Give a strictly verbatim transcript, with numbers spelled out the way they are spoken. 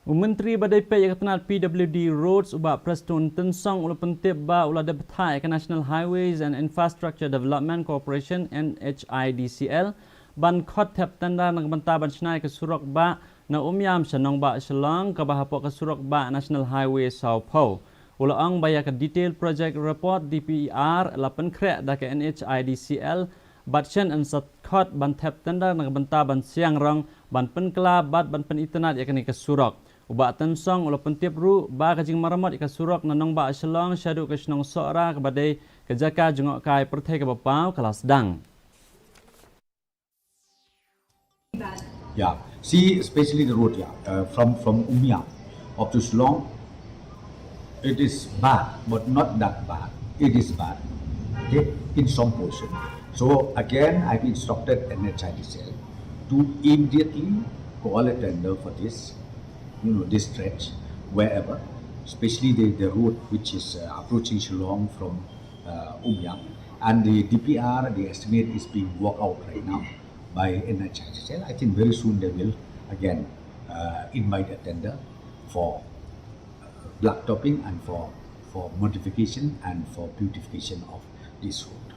U Myntri ba dei peit ïa ka tnat P W D Roads, u Bah Prestone Tynsong, u la pyntip ba u la dep bthah ïa ka National Highways and Infrastructure Development Corporation, N H I D C L, ban khot thep tender na ka bynta ban shna ïa ka surok bah na Umiam sha nongbah Shillong, kaba hapoh ka surok bah National Highway sawphew. U la ong ba ïa ka detailed project report, D P R, la pynkhreh da ka N H I D C L, bad shen yn sa khot ban thep tender na ka bynta ban siang rong, ban pynkylla bad ban pynitynnad ïa kane ka surok. U Bah Tynsong u la pyntip ruh ba ka jingmaramot ïa ka surok na nongbah Shillong shaduh ka shnong Sohra, kaba dei ka jaka jngohkai pyrthei kaba paw, ka la sdang. Yeah, see, especially the road, yeah, uh, from, from Umiam up to Shillong, it is bad, but not that bad. It is bad, okay, in some portion. So again, I've instructed N H I D C L to immediately call a tender for this, you know, this stretch, wherever, especially the, the road which is, uh, approaching Shillong from, uh, Umiam. And the D P R, the estimate is being worked out right now by N H I D C L. I think very soon they will again, uh, invite a tender for, uh, blacktopping and for, for modification and for beautification of this road.